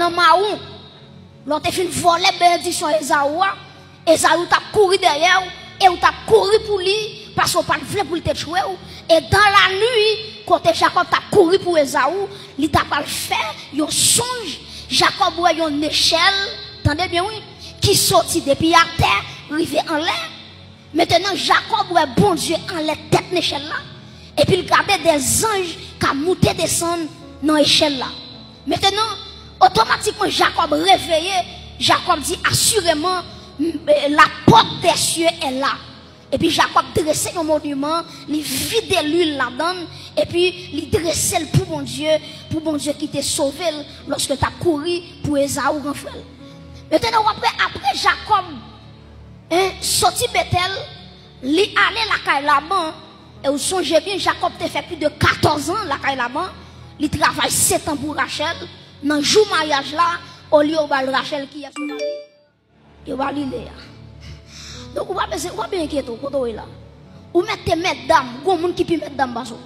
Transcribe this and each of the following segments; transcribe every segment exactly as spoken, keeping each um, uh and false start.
nan mawon. Lè w te fin vòlè benediksyon Ezaou a, Ezaou t ap kouri dèyè w, e w t ap kouri pou li, paske w pa t vle pou l te tchwe w. E dan la nwi, kote Jakòb t ap kouri pou Ezaou, li t ap al fè yon sonj. Jakòb wè yon nechèl, tande byen wi, ki soti depi atè, rive anlè. Mentenan, Jakòb wè Bondye anlè tèt nechèl la, epi l gade de zanj k ap moute desann nan echèl la. Mentenan, otomatikman, Jakòb reveye, Jakòb di, asireman, m- eh, la porte des cieux est là. Epi Jakòb drese yon moniman, li vide lwil ladan l, epi li drese l pou Bondye, pou Bondye ki te sove l lòske l t ap kouri pou Ezaou, gran frè l. Mentenan, w ap wè, apre Jakòb, en, soti Betèl, li ale lakay Laban, e w sonje byen, Jakòb te fè plis de katòz an lakay Laban, li travay sèt an pou Rachèl, nan jou maryaj la, olye yo ba l Rachèl, kiyès yo ba li? Yo ba li Leya. Donk, ou pa bezwen, ou pa bezwen enkyete w, kote w ye la. Ou mèt te mètdam, gon moun ki pi mètdam pase w.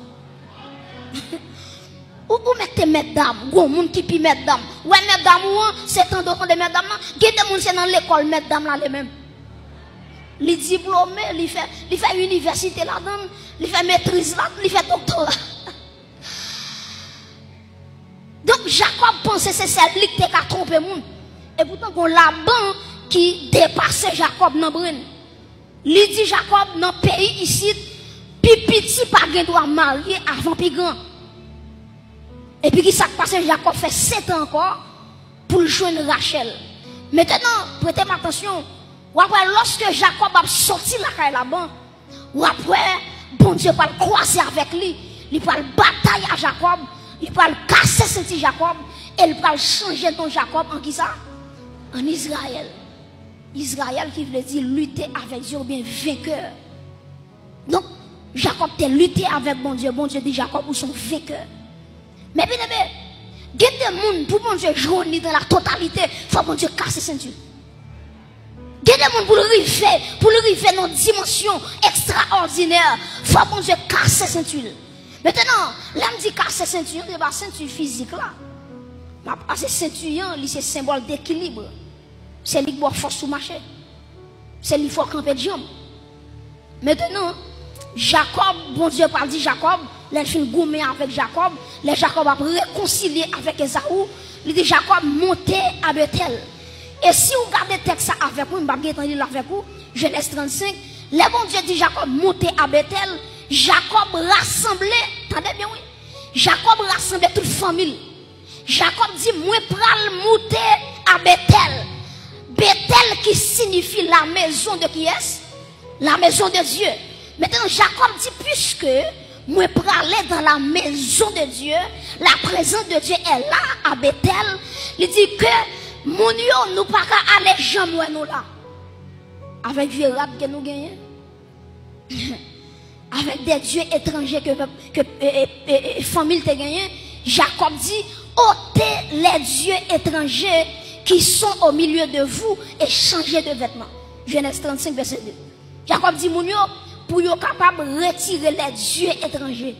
Ou, ou mèt te mètdam, gon moun ki pi mètdam. Ou wè mètdam ou an, se tande w tande mètdam nan. Gen de moun se nan lekòl mètdam l ale menm. Li diplome, li fè, li fè inivèsite ladan l, li fè metriz la, li fè doktora. Donk, Jakòb panse se sèl li ki te ka twonpe moun. Epoutan, gon Laban ki depase Jakòb nan brenn. Li di Jakòb, nan peyi isit, pi piti pa gen dwa marye avan pi gran. Epi ki sa k pase? Jakòb fè sèt an ankò pou l jwenn Rachèl. Mentenan, prete m atansyon, w ap wè lòske Jakòb ap sòti lakay Laban, w ap wè Bondye pral kwaze avèk li, li pral batay a Jakòb, li pral kase senti Jakòb, e li pral chanje non Jakòb an kisa? An Izrayèl. Izrayèl ki vle di lite avèk Dye oubyen venkè. Donk, Jakòb te lite avèk Bondye. Bondye di Jakòb, ou se yon venkè. Men byeneme, gen de moun, pou Bondye jwenn li dan la totalite, fò Bondye kase senti l. Gen de moun, pou l rive, pou l rive nan dimansyon ekstraòdinè, fò Bondye kase senti l. Mentenan, lè m di kase senti an, se pa senti fizik la. M ap pase senti an, li se senbòl dekilib. Se li k ba w fòs pou mache. Se li fè w kanpe djanm. Mentenan, Jakòb, Bondye pral di Jakòb, lè l fin goumen avèk Jakòb, lè Jakòb ap rekonsilye avèk Ezaou, li di Jakòb, monte a Betèl. E si w gade tèks sa avèk mwen, m p ap gentan li l avèk ou, Jenèz trannsenk, lè Bondye di Jakòb, monte a Betèl, Jakòb rasanble, tande byen wi, Jakòb rasanble tout fanmi l. Jakòb di, mwen pral moute a Betèl. Betèl ki siyifi la maison de kiyès? La maison de Dieu. Mentenan, Jakòb di, puiske mwen prale dans la maison de Dieu, la présence de Dieu est là, à Bethel, li di ke moun yo, nou pa ka ale janm wè nou la. Avèk vye rad ke nou genyen. Avèk de dye etranje ke, ke e, e, e, e, fanmi l te genyen, Jakòb di, ôtez les dieux étrangers qui sont au milieu de vous et changez de vêtements. Jenèz trannsenk, vèsè de. Jakòb di moun yo, pou yo kapab retire les dieux étrangers.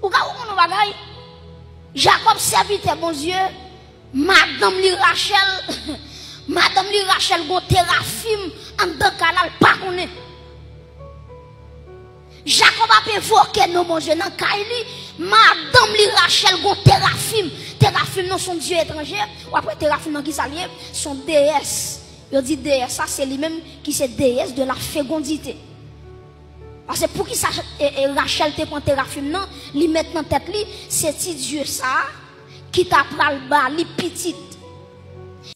Ou ka konprann yon bagay? Jakòb, sèvitè Bondye, madanm li Rachèl, madanm li Rachèl gon terafim anndan kay la, l pa konnen. Jakòb ap envoke non Bondye nan kay li, madanm li Rachèl gon terafim. Terafim nan se yon dye etranje. W ap wè terafim nan kisa l ye? Se yon deyès. Yo di deyès sa, se li menm ki se déesse de la fécondité. Paske poukisa, e, e, Rachèl te pran terafim nan, li met nan tèt li, se ti dye sa a ki ta pral ba li pitit.